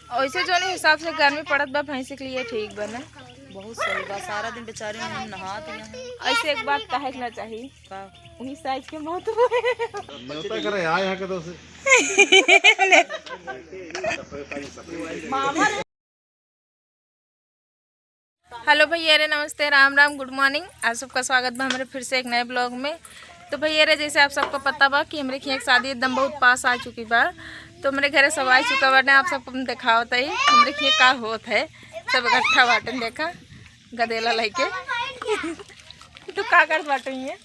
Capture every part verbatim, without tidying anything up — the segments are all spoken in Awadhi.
वैसे जौन हिसाब से गर्मी पड़त बा, भैंसी के लिए ठीक बा ना। बहुत सही बा, सारा दिन बेचारी हम नहात ही हैं। ऐसे एक बात कहे के ना चाही, का? वही साइज के मौत हुए। न्योता करे आए हैं कदों से। हेलो भैया रे, नमस्ते, राम राम, गुड मॉर्निंग। आप सबका स्वागत बा हमरे फिर से एक नए ब्लॉग में। तो भैया रे, जैसे आप सबको पता बा कि हमरे खियाँ के शादी एकदम बहुत पास आ चुकी बा, तो हमरे घरे सब आ चुका बाटे। आप सबको हम देखावत हई हमरे खियाँ का होत है। सब इकट्ठा बाटे, देखा, गदेला लइके। तू का करत बाटे ये?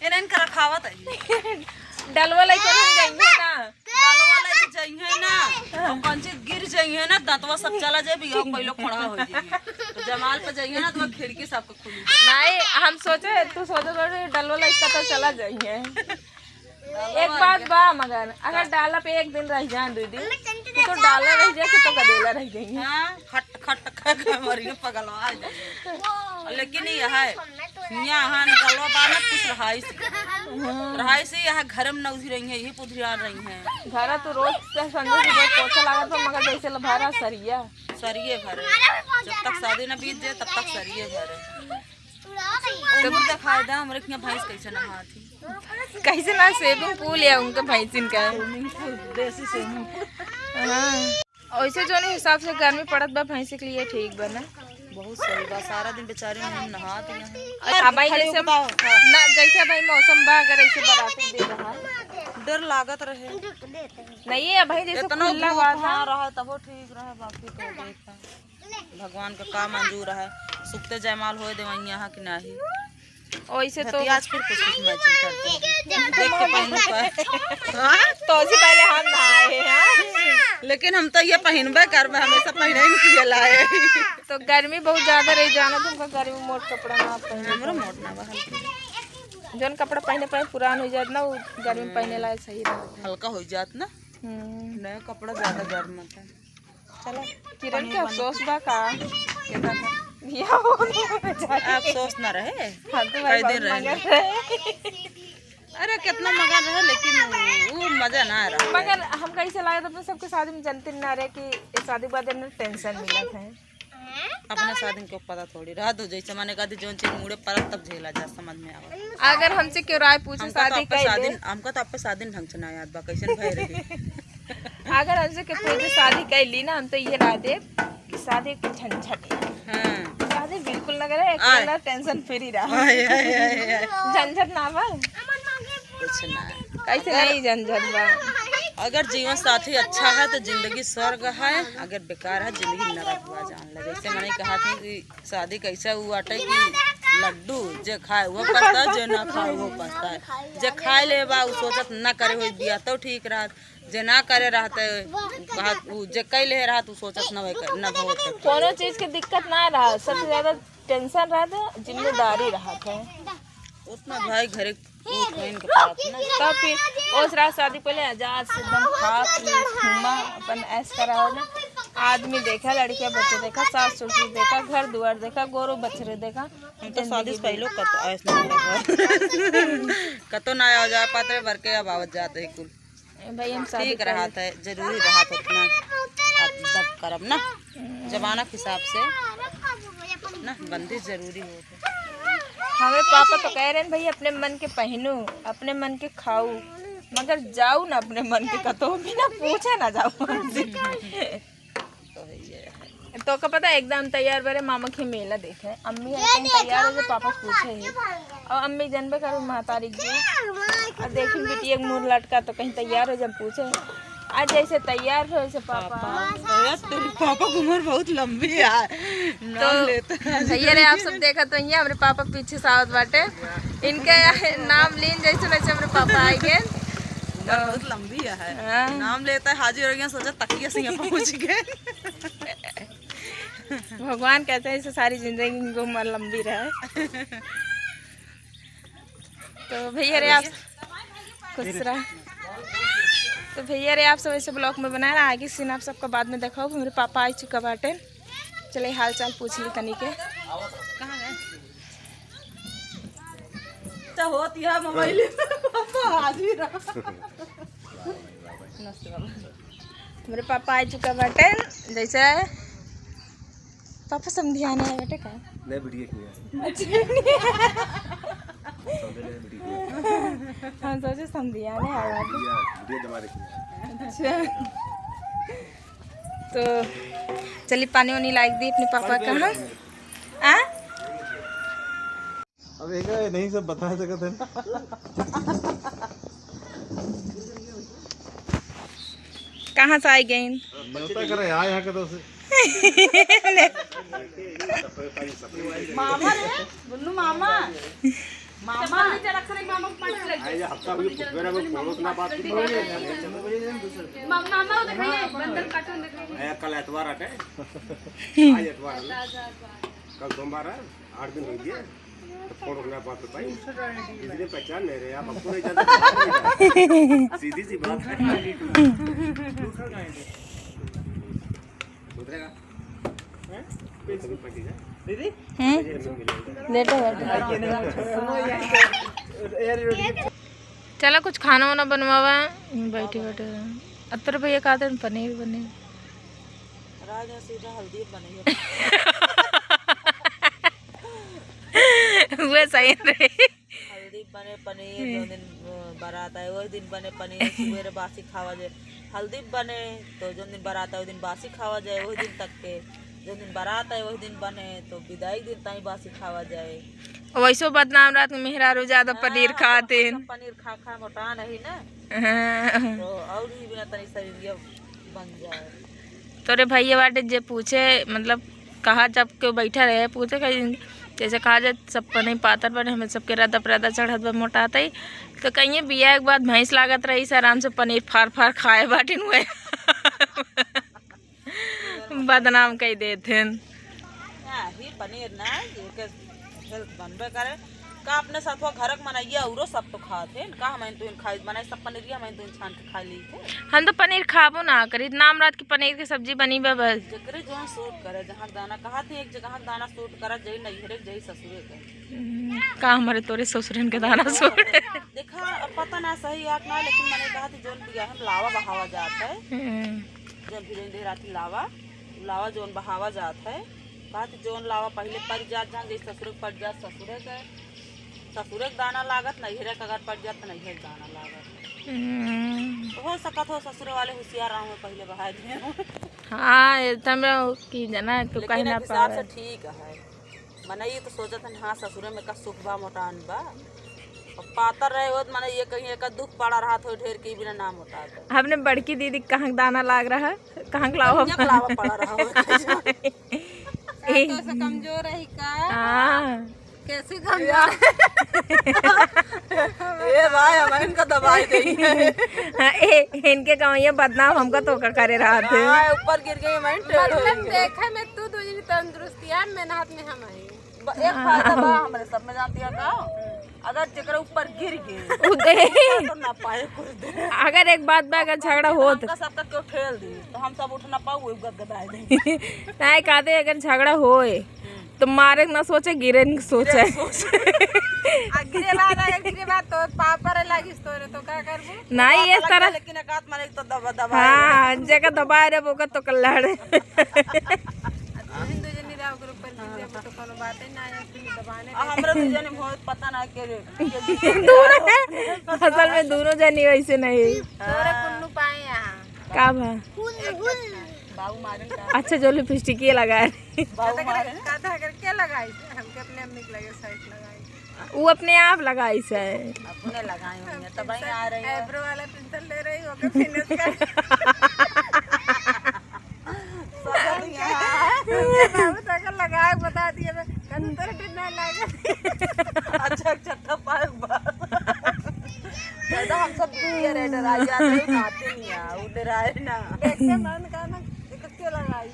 एनन कर खावत है। डलवा लइके हम जाएंगे ना। डलवा लइके जइहे ना, हाँ। और कंची गिर जइहे ना, दंतवा सब चला जाए, बिया कोई लोग खड़ा हो जाए। तो जमाल पे जइहे ना, तो खिड़की सबको खुली। नहीं, हम सोचे, तू सोचे थोड़ी डलवा लइके तो चला जाइए। एक बात बा, मगर अगर डाला पे एक दिन रह जाए, दो दिन, तो, तो डाला रह जाए कि तो गदेला रह जाइए। हाँ, खट खट खट मरी पगलवा जाए। लेकिन ये है, यहाँ, यहाँ डलवा बा ना, कुछ रहाइश, हाँ। रहाइश ही यहाँ घर में नौधी रही है, यही पुधरियान रही है। घरा तो रोज से संजय सुबह पोछा लागत बा, मगर जैसे लभारा सरिया। सरिये भरे। जब तक शादी ना बीत जाए, तब तक सरिये भरे। तो मुँह दिखाए दा, हमरे किहाँ भैंस कैसे नहात ही। कैसे ना, स्विमिंग पूल या उनके भैंसिन का है। स्विमिंग पूल, देसी स्विमिंग पूल। हाँ। वैसे जौन हिसाब से गर्मी पड़त बा, भैंसी के लिए ठीक बा ना। बहुत सही बा, सारा दिन बेचारी हम नहात ही हैं। अब भाई खड़े जैसे होके बताओ, हाँ। ना, जैसे भाई मौसम बा, अगर ऐसे बराते दे रहा। डर लागत रहे। नहीं है भाई, जैसे इतना खुला धूप, बा ना। हाँ, रहा तबो ठीक रहे, बाकी तो देखा। भगवान का का मंजूर है, सुखते जयमाल होए देवैया यहाँ की नाही। ओइसे तो भतियाज फिर कुछ कुछ मैचिंग करते हैं। देख के पहनू का। हाँ? तो उससे पहले हम नहाए हैं, हाँ? लेकिन हम तो ये पहनबे करबे, हमेशा पहने ही नहीं किए लाए। तो गर्मी बहुत ज्यादा रही, जाना तुमका गर्मी में मोट कपड़ा ना पहने। हमरो मोट ना बा, हल्की। जौन कपड़ा पहने पहने पुरान हो जात ना, वो गर्मी में पहने लायक सही रहत है। हल्का हो जात ना। हम्म। नया कपड़ा ज्यादा गर्म होता है। चलो, किरण के अफसोस बा का? केतना का? बियाह हो गया बेचारी। अफसोस ना रहे। हाँ, तो कई भाई दिन बहुत रहे। मगन रहे। अरे, कितना मगन रहे, लेकिन वो मजा ना रहा। मगर हम कैसे लागत अपने सबके शादी में जनते ना रहे कि ये शादी के बाद इन्हें टेंशन मिलत है। अपने शादी को पता थोड़ी रहा, तो जैसे माने कहते, जौन चीज मुड़े परत तब झेला जा, समझ में आवा। अगर हमसे क्यों राय पूछे, हमका तो शादी आपके कर शादी, ले। हमका तो आपके शादी ढंग से ना याद बा, कैसे भय रही। अगर हमसे के पूछे शादी कर ली ना, हम तो ये राय देब कि शादी के झंझट है। हाँ। शादी बिल्कुल ना करे, आय। अकेला टेंशन फ्री रहा। आय, आय, आय, आय। झंझट ना बा। कुछ ना। कैसे अगर नहीं झंझट बा? अगर जीवन साथी अच्छा है तो जिंदगी स्वर्ग है, अगर बेकार है जिंदगी नरक बा, जान ले। जैसे मैंने कहा था कि शादी कैसे हुआ बाटे कि लड्डू जे खाए वो पछताए, जे ना खाए वो पछताए। जे खाए ले बा उ सोचत ना करे होई बियाह तो ठीक रहत, जे ना करे रहते कहत उ जे कैले रहत उ सोचत ना होई कर, ना होत। कोनो चीज के दिक्कत ना रहा, सबसे ज्यादा टेंशन रहत, जिम्मेदारी रहत है। उतना भाई घरे उठ बहिन के पाप ना। तब फिर ओस रात शादी पहले आजाद से एकदम खा पी घूमा, अपन ऐश करा हो ना। आदमी देखा, लड़कियां बच्चे देखा, सास ससुर देखा, घर दुआर देखा, गोरू बछरे देखा। हम तो शादी से पहले कत ऐश ना लगा। कतो ना आ जा पाते भर के अब आवत जाते ही कुल। ए भाई, हम शादी ठीक कर रहत है, जरूरी रहत उतना। अब तब करब ना, जमाना के हिसाब से ना बंदिश जरूरी होत है। हमरे पापा तो कह रहे हैं, "भाई, अपने मन के पहनो, अपने मन के खाओ, मगर जाओ ना अपने मन के कतो, बिना पूछे ना जाओ हमसे।" तो है ये है। तो का पता, एकदम तैयार बरे मामा के मेला देखे। अम्मी ये एकदम देखो, तैयार हो, जो पापा पूछे ही। और अम्मी जनबे करो महतारी जी। और देखी बिटिया के मुंह लटका तो कहीं तैयार हो जब पूछे। आज जैसे तैयार हो वैसे पापा। पापा, भैया, तेरे पापा की उम्र बहुत लंबी है। नाम तो लेता है। भैया रे, आप सब देखा तो ये हमरे पापा पीछे से आवत बाटे। इनके नाम लीन जैसे वैसे हमरे पापा आए गए। उम्र बहुत लंबी है। हाँ। नाम लेता है, हाजिर हो गया, सोचा तकिया से यहाँ पहुँच गए। भगवान कहते हैं, इसे सारी जिंदगी इनकी उम्र लंबी रहे। तो भैया रे, आप खुश रहा। तो भैया रे, आप सब ऐसे ब्लॉग में बनाए रहा, आगे सीन आप सबका बाद में देखाओ। हमरे पापा आ चुका बाटे, चले हाल चाल पूछ ली तनी के। कहाँ गए? तो होत यह मोबाइल में पापा हाजिर रहा। नमस्ते बाबा। हमरे पापा आ चुका बाटे, जैसे पापा समधियाने आए बाटे का? नहीं, बिटिया की है। अच्छा। समझे नहीं, बिटिया की है। हम सोचे समधियाने आए बाटे। बिटिया, बिटिया जमा रखी है। अच्छा। तो चली पानी वानी लाइक दी अपने पापा का, हाँ? आ? अब एक नहीं सब बता सकत है। कहाँ से आई गई? न्योता करे, आए यहाँ के तो से। मामा रे, गुन्नू मामा। मामा। आए हफ्ता भी मेरा वो फोन उतना बात की। मामा, वो दिखाइए, बंदर cartoon दिखाइए। ए, कल एतवार आटे। आज एतवार है ना? कल सोमवार है। आठ दिन हो गए, तो फोन उठना बात बताइए। किसी ने पहचान नहीं रहे, आप हमको नहीं जानते। सीधी सी बात है। उतरेगा। हैं? दीदी? हम्म। लेटो, बैठो। चला कुछ खाना वाना बनवावा, बैठे बैठे। अब तोरे भैया कहते हैं पनीर, पनीर। राज में सीधा हल्दी बने है। वो सही रहे। हल्दी बने पनीर, जो दिन, अ, बारात आए, वही दिन बने पनीर, सुबेरे बासी खावा जाए। हल्दी बने, तो जो दिन बारात आए, वही दिन बासी खावा जाए, वही दिन तक के। जो दिन बारात आए, वही दिन बने, तो विदाई दिन ताई बासी खावा जाए। वैसो बदनाम रहत कि मेहरारू ज्यादा पनीर खात हैं। पनीर खा खा मोटा नहीं ना। हाँ। तो और ही बिना तनी शरीर बन जाए। तोरे भैया बाटे जे पूछे, मतलब, कहा जब केहू बैठा रहे, पूछे कहीं, जैसे कहा जाए, सब पनीर पातर बने, हमें सबके रदा पे रदा चढ़त बा, मोटात है। तो कहिए, बियाह के बाद भैंस लागत रही से, आराम से पनीर फार फार खाए बाटिन हुए। बदनाम कई देत हैं। नाही, पनीर ना, एके health बनबे करे। का अपने सथवा घरक मनइया औरो सब तो खात हैं। का हमइन तो इन खाई, बनाई सब पनीरिया, हमइन तो इन छान के खा ली थे। हम तो पनीर खाबो ना करी, नाम रात की पनीर के सब्जी बनी बा बस। जेकरे जौन suit करे, जहाँ दाना कहा थे, एक जगह दाना suit करा, जई नैहरे, जई ससुरे के। हम्म, का हमारे तोरे ससुरन के दाना suit? देखा, अब पता ना सही है कि ना, लेकिन मने कहा थे जौन बियाह में लावा बहावा जात है। हम्म। जौन भिजोइन देह राती लावा, लावा जौन बहावा जात है, बात जौन लावा पहिले पड़ जात, जहाँ जैसे ससुरे के पड़ जात, ससुरे के, ससुरे के दाना लागत, नैहरे के अगर पड़ जात, तो नैहरे के दाना लागत। हम्म। तो हो सकत हो ससुरे वाले होशियार रहो, पहिले बहा दिए हो। हाँ, ये तो हम लोग की जना, तू लेकिन कहीं ना एक हिसाब से पावे। ठीक है। मने ये तो सोचत हन, हाँ, ससुरे में का सुख बा, मोटान बा। अब पातर रहे होत, मने ये कहीं एक दुख पड़ा रहत हो ढेर के बिना ना मोटात। हमने बड़की दीदी कहाँ के दाना लाग रहा, कहाँ के लावा? कहाँ के लावा पड़ा रहा हो। ए। तो से कमजोर रही का? हाँ। कैसे कमजोर? ए भाई, हम इनका दबाई देंगे। हाँ, ए, इनके कमाइया बदनाम हमका तो का करे रहा थे। हाँ, ऊपर गिर गई, मैं टेढ़ हो मतलब गई। देखे में तू दो जनी तंदुरुस्तियान में ना हाथ में हम आई। ब-, एक फायदा बा हमरे सब में, जानती है का? अगर जेकरे ऊपर गिर गए, उ दे। तो ना पाए कुछ दे। अगर एक बात बा, अगर झगड़ा होत। हमका सबका क्यों ठेल दी, तो हम सब उठ ना पाऊ, वो गदगदाए दे। नहीं, कहते अगर झगड़ा होए, हम्म। तो मारे के ना सोचे, गिरे के सोचे। गिरे के सोचे। आ, गिरे बाद, अगर गिरे बाद तो पापा रे लागिस तोरे, तो का करबू? नहीं, बात इस अलग तरह। है, लेकिन एक आध मारे तो दबा, दबा हाँ, जेकर दबाए रहे, ओकर तो कल्ला रे। आ, दू जन, दू जनी रहे, ओकर ऊपर गिर जाबो तो कोनो बाते ना है, फिर दबाने आ, दे। हमरा दू जने में होत पता ना के रे, के गिर दोनों, असल में दोनों जनी वैसे नहीं। तोरे कुन्नू पाए यहाँ। का भा? बाबू मारे का? अच्छा, जो लिपस्टिक ये लगाए। बाबू मारे। का था, अगर के लगाई? हमके अपने अम्मी के लगे साइड लगाई। वो अपने आप लगाई से। अपने लगाई हुई है, तब ही आ रही है। Eyebrow वाला pencil ले रही हो, ओके finish कर। सब यहाँ। बाबू तो अगर लगाए बता दिए, मैं कंतर टिन्ना लगा। अच्छा, अच्छा, तब पाए बा। दादा, हम सब दुनिया रे डरा जाते हैं, आते नहीं आ, वो डराए ना। देख के मन का ना, देख के लगाई।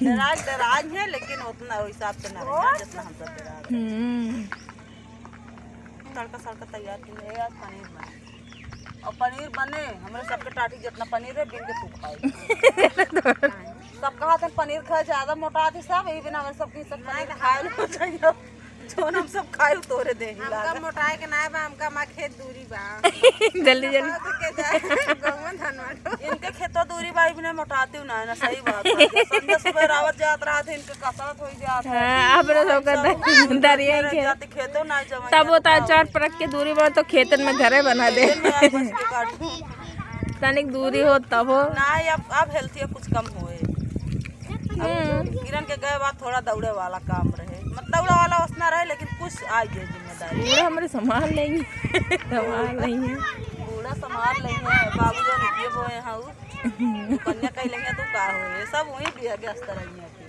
डराए, डराए हैं, लेकिन उतना हिसाब से ना रहे, जितना हम सब डरा रहे। हम्म। तड़का सड़का तैयार की है, आज पनीर बने। और पनीर बने, हमरे सबके टाटी जितना पनीर है, बिन के तू खाए। सब कहा थे पनीर खाए, ज्यादा मोटा थी सब, यही बिना हमरे सबके सब पनीर खाए लो चाहिए। जौन हम सब खाई तोरे देही हमका लागा। मोटाए के नाय बा, हमका मा खेत दूरी बा। जल्दी, जल्दी। मोटाए के जाए, गहुआ धनवा। इनके खेतो दूरी बा, इबने मोटाती ना है ना, सही बात है। संझा सुबह रावत जात रहा थे, इनके कसरत होई जात है। हाँ, अपने सबका द-, दरिया ही खेत। जाते खेतो ना जमा तब वो जात तो रहा। चार परत के दूरी बा, तो खेतन में घरे बना दे। खेतन में आए बस के काटू। तनिक दूरी हो तब हो। ना, अब, अब healthy कुछ कम होए। हम्म। किरण के गए बाद थोड़ा दौड़े वाला काम रहे, मत दौड़े वाला ओतना रहे, लेकिन कुछ आ गए जिम्मेदारी। बूढ़ा हमरे संभाल लेंगे, संभाल लेंगे। बूढ़ा संभाल लेंगे, बाबू जो निकिए बोए हैं उ, कन्या कह लेंगे तो का हो, ये सब वही दिया गया अस्तर है यहाँ पे।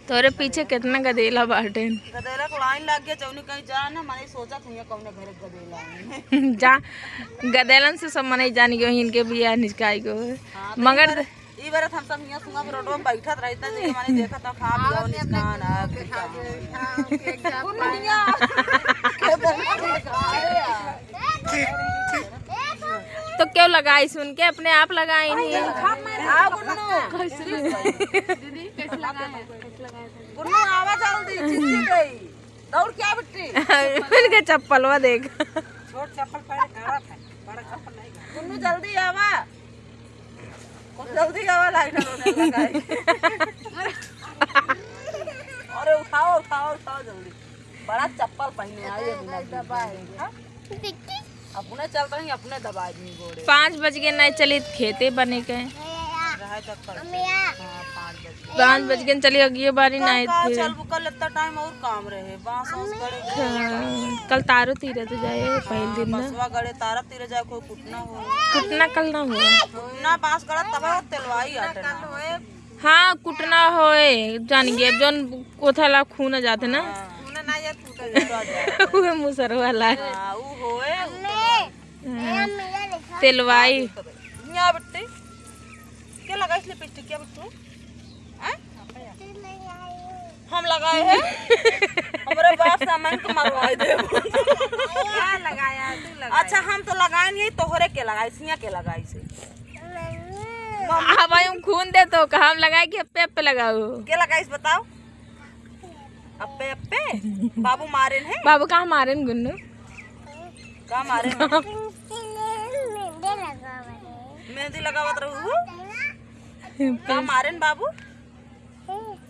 तोरे पीछे कितना गदेला बाटे। गदेला को line लग गया, जौनी कहीं जा ना, माने सोचा था यहाँ कौन घर गदेला है। जा, गदेलन से सब मनई जान गयो, इनके बियाह निचकाई गो। हाँ, तो मगर इधर ई बरत हम सब हियाँ सुबह रोडवा में बैठत रहित ना, जे माने देखत हो, खा पियो, निस्कान, आग, निस्कान। तो क्यों लगाई सुन के, अपने आप लगाई नहीं। आ, गुन्नू। दीदी, कैसे लगाए हैं? कैसे लगाए हैं? गुन्नू, आवा जल्दी, चिट्ठी गई। दौड़ क्या बिट्टी? इनके चप्पलवा देख। छोट चप्पल पहने गाड़ा था, बड़ा चप्पल नहीं गाड़ा। गुन्नू, जल्दी आवा। जल्दी आवा, लाइट होने लगा है। अरे उठाओ, उठाओ, उठाओ जल्दी। बड़ा चप्पल पहने आई है बिना दबाए। हाँ? अपने चल रही, अपने दबाए दी गोड़े। पाँच बज गए, नहीं चली खेते बने के। रहे तो कल। हाँ, पाँच बज गए। पाँच बज गए, चली अगियो बारी कल नहीं का थे। चल, कल इतना time और काम रहे, बांस वांस गड़े के। हाँ, कल तारो तीरे तो जाए, पहले दिन ना। बसवा गड़े तारा तीरे जाए, कोई कुटना हो। कुटना कल ना हुआ। कुटना बांस गड़ा तब तेलवाई आटे ना। हाँ, कुटना होए, जान गए, जौन कोथला खून जाते ना। हाँ। खून ना जाए, फूटा जाए। उहे मुसर वाला। हाँ, उ होए, उ तो हाँ। तेलवाई। यहाँ बिट्टी, के लगाइस lipstick, क्या बिट्टू? हैं? हम लगाए हैं? हमरे बाप से हमन के मरवाए दे। क्या लगाया? तू लगाया। अच्छा, हम तो लगाए नहीं, तोहरे के लगाइस, हियाँ के लगाइस। अब हम खून दे तो हम लगाए कि अप्पे अप्पे लगाओ? के लगाइस बताओ? अप्पे अप्पे? बाबू मारेन है? बाबू कहाँ मारेन गुन्नू? का मारेन? मेहंदी लगावत रहू? का मारेन बाबू?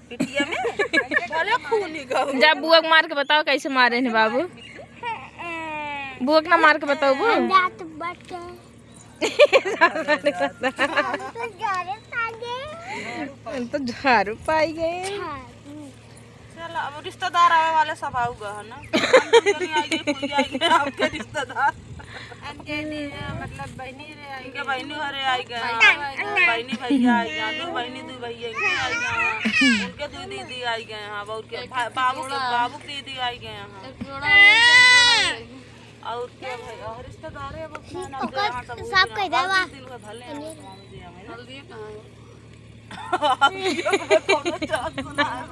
पिटिया में? भले खूनी कहू। जा बुआ के मार के बताओ कैसे मारेन है बाबू। बुआ के ना मार के बताओ बू। हम जात बाटे। हम तो झाड़ू पाई गए। हम तो झाड़ू पाई गए। झाड़ू। चल, अब रिश्तेदार आवे वाले सब आउगा, है ना? हम तो चली आई गई, पूजा आई गई, आपके रिश्तेदार। इनके लिए, मतलब, बहनी रे आई इनके गई। बहनी हरे आई गए, हाँ। बहनी भैया आई गए, दो बहनी, दो भैया इनके आई गए, हाँ। उनके दो दीदी आई गए, हाँ। बाबू के, एक भा-, बाबू के, जोड़ा। बाबू के दीदी आई गए, हाँ। एक जोड़ा हो गया, एक जोड़ा हो गया। और क्या भाई, और रिश्तेदार है, वो क्या नाम ओकर है, यहाँ सब साफ उनके कर देवा। हल्दी दिल हुए भले हैं, वो स्वामी जी हमें ना। हल्दी कहाँ है? हल्दी में कोनो चांस ना है।